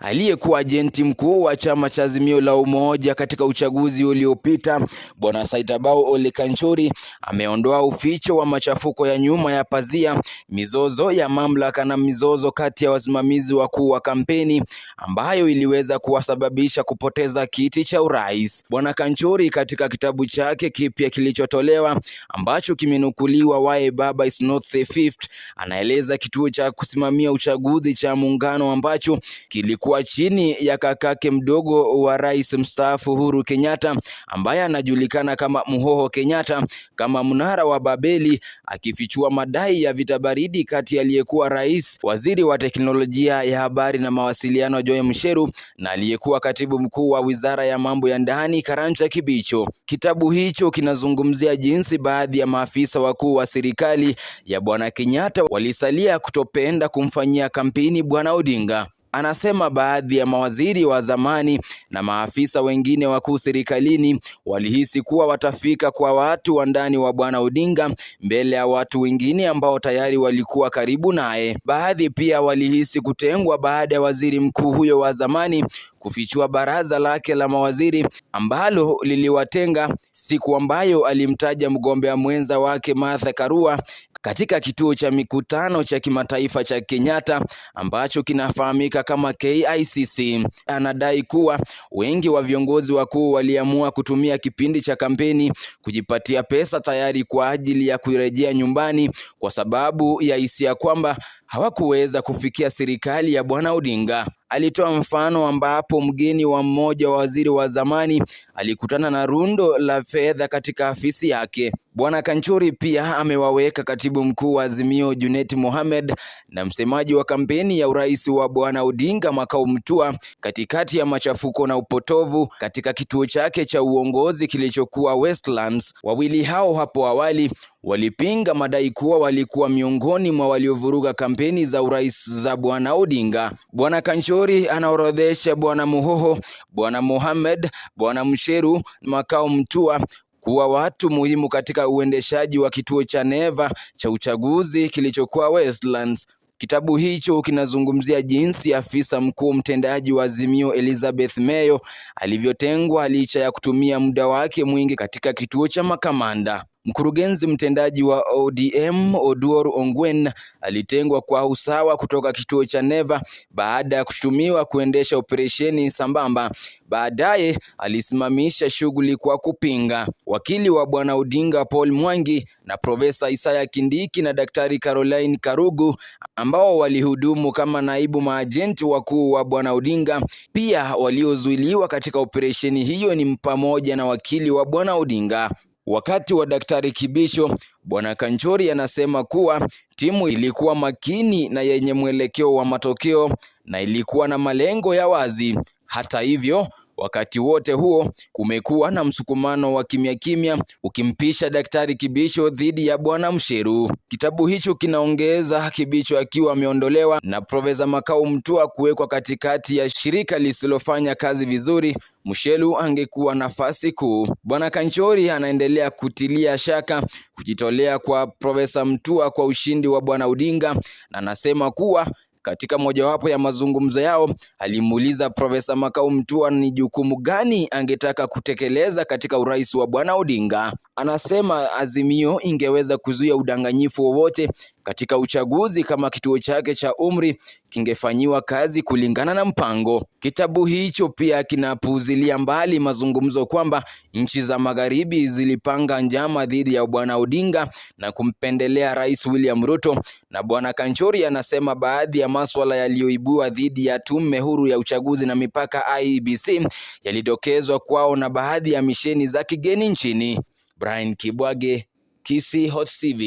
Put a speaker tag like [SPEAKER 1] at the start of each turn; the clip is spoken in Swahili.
[SPEAKER 1] Aliyekuwa ajenti mkuu wa chama cha Azimio la Umoja katika uchaguzi uliopita, Bwana Saitabao Ole Kanchory ameondoa uficho wa machafuko ya nyuma ya pazia, mizozo ya mamlaka na mizozo kati ya wasimamizi wakuu wa kampeni ambayo iliweza kuwasababisha kupoteza kiti cha urais. Bwana Kanchory katika kitabu chake kipya kilichotolewa ambacho kimenukuliwa Why Baba is not the fifth, anaeleza kituo cha kusimamia uchaguzi cha muungano ambacho kilikuwa chini ya kakake mdogo wa rais mstaafu Uhuru Kenyatta ambaye anajulikana kama Muhoho Kenyatta kama mnara wa Babeli, akifichua madai ya vita baridi kati ya aliyekuwa rais, waziri wa teknolojia ya habari na mawasiliano Joe Mucheru na aliyekuwa katibu mkuu wa wizara ya mambo ya ndani Karanja Kibicho. Kitabu hicho kinazungumzia jinsi baadhi ya maafisa wakuu wa serikali ya Bwana Kenyatta walisalia kutopenda kumfanyia kampeni Bwana Odinga. Anasema baadhi ya mawaziri wa zamani na maafisa wengine wakuu serikalini walihisi kuwa watafika kwa watu wa ndani wa Bwana Odinga mbele ya watu wengine ambao tayari walikuwa karibu naye. Baadhi pia walihisi kutengwa baada ya waziri mkuu huyo wa zamani kufichua baraza lake la mawaziri ambalo liliwatenga siku ambayo alimtaja mgombea mwenza wake Martha Karua katika kituo cha mikutano cha kimataifa cha Kenyatta ambacho kinafahamika kama KICC. Anadai kuwa wengi wa viongozi wakuu waliamua kutumia kipindi cha kampeni kujipatia pesa tayari kwa ajili ya kurejea nyumbani kwa sababu ya hisia kwamba hawakuweza kufikia serikali ya Bwana Odinga. Alitoa mfano ambapo mgeni wa mmoja wa waziri wa zamani alikutana na rundo la fedha katika afisi yake. Bwana Kanchory pia amewaweka katibu mkuu wa Azimio Junet Mohamed na msemaji wa kampeni ya urais wa Bwana Odinga Makau Mutua katikati ya machafuko na upotovu katika kituo chake cha uongozi kilichokuwa Westlands. Wawili hao hapo awali walipinga madai kuwa walikuwa miongoni mwa waliovuruga kampeni za urais za Bwana Odinga. Bwana Kanchory anaorodhesha Bwana Muhoho, Bwana Mohamed, Bwana Mucheru, Makau Mutua kuwa watu muhimu katika uendeshaji wa kituo cha Neva cha uchaguzi kilichokuwa Westlands. Kitabu hicho kinazungumzia jinsi afisa mkuu mtendaji wa Azimio Elizabeth Mayo alivyotengwa licha ya kutumia muda wake mwingi katika kituo cha makamanda. Mkurugenzi mtendaji wa ODM Oduor Ongwen alitengwa kwa usawa kutoka kituo cha Neva baada ya kushutumiwa kuendesha operesheni sambamba. Baadaye alisimamisha shughuli kwa kupinga. Wakili wa Bwana Odinga Paul Mwangi na Profesa Isaiah Kindiki na Daktari Caroline Karugu ambao walihudumu kama naibu maajenti wakuu wa Bwana Odinga pia waliozuiliwa katika operesheni hiyo ni pamoja na wakili wa Bwana Odinga. Wakati wa Daktari Kibicho, Bwana Kanchory anasema kuwa timu ilikuwa makini na yenye mwelekeo wa matokeo na ilikuwa na malengo ya wazi. Hata hivyo, wakati wote huo kumekuwa na msukumano wa kimya kimya ukimpisha Daktari Kibicho dhidi ya Bwana Mucheru. Kitabu hicho kinaongeza Kibicho akiwa ameondolewa na Profesa Makau Mutua kuwekwa katikati ya shirika lisilofanya kazi vizuri, Mucheru angekuwa nafasi kuu. Bwana Kanchory anaendelea kutilia shaka kujitolea kwa Profesa Mutua kwa ushindi wa Bwana Odinga na anasema kuwa katika mojawapo ya mazungumzo yao alimuuliza Profesa Makau Mutua ni jukumu gani angetaka kutekeleza katika urais wa Bwana Odinga. Anasema Azimio ingeweza kuzuia udanganyifu wowote katika uchaguzi kama kituo chake cha umri kingefanyiwa kazi kulingana na mpango. Kitabu hicho pia kinapuuzilia mbali mazungumzo kwamba nchi za magharibi zilipanga njama dhidi ya Bwana Odinga na kumpendelea Rais William Ruto, na Bwana Kanchory anasema baadhi ya maswala yaliyoibua dhidi ya Tume Huru ya Uchaguzi na Mipaka IEBC yalidokezwa kwao na baadhi ya misheni za kigeni nchini. Brian Kibwage, Kisii Hot TV.